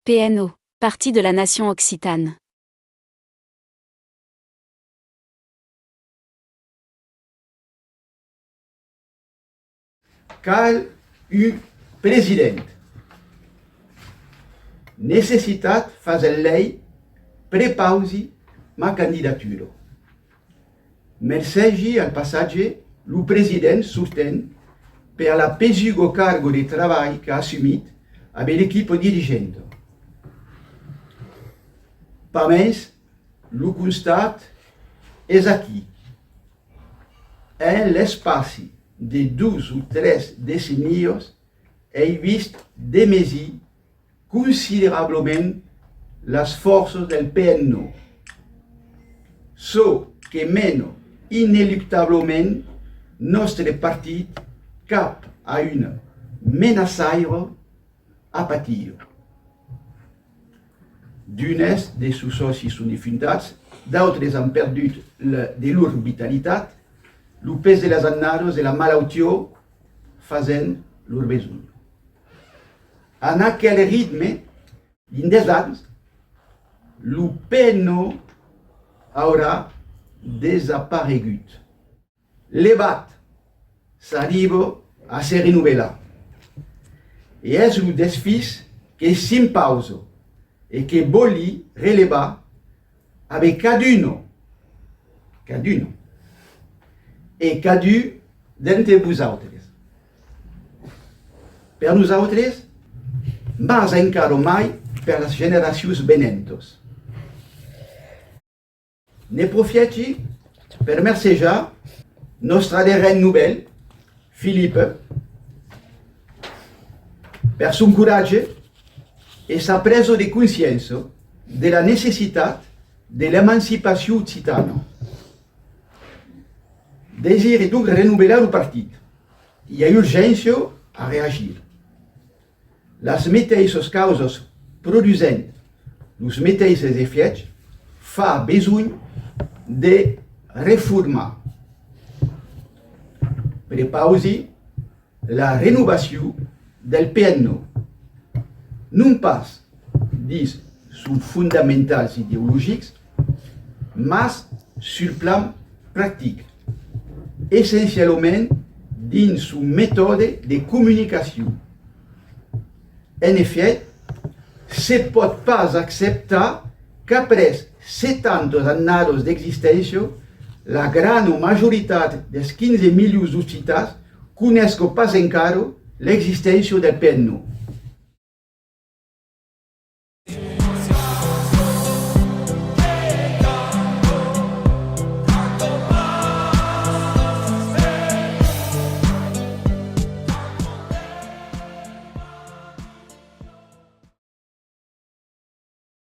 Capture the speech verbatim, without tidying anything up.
P N O, Parti de la Nation Occitane. Cal un president. Necessitat fasèt lei: prepausi ma candidatura. Mercegi al passatge lo president sortent per la pesuga carga de trabalh qu'a assumit amb l'equipa dirigenta. Pasmens, lo constat es aquí. En l'espaci de dos o tres decennias, ai vist demesir considerablament las fòrças del P N O, çò que mena ineluctablament nòstre partit cap a una menaçaira apatia. D'unes de sos sòcis son defuntats, d'autres an perdut le, de lor vitalitat, lo pes de las annadas e la malautiá fasent lor besonh. An aquel ritme, dins dètz ans, lo P N O aurà desaparegut. Levat, s'arriba a se renovelar. E es lo desfís que s'impausa e que vòli relevar avec cadun, cadun, e cadun d'entre vosautres. Per nosautres, mas encara mai per las generacions venentas. Ne profièchi per mercejar nòstre aderent novèl, Philippe, per son coratge e sa presa de consciéncia de la necessitat de l'emancipacion occitana. Desire donc renovelar lo partit. I a urgéncia a reagir. Las meteissas causas produsent los meteisses efièchs fa besonh de reformar. Prepausi la renovacion del P N O, non pas dins sos fondamentals ideologics, mas sul plan practic, essencialament dins son metòde de comunicacion. En efièch, se pòt pas acceptar qu'après setanta annadas d'existéncia, la grana majoritat dels quinze milions d'occitans conesca pas encara l'existéncia del P N O.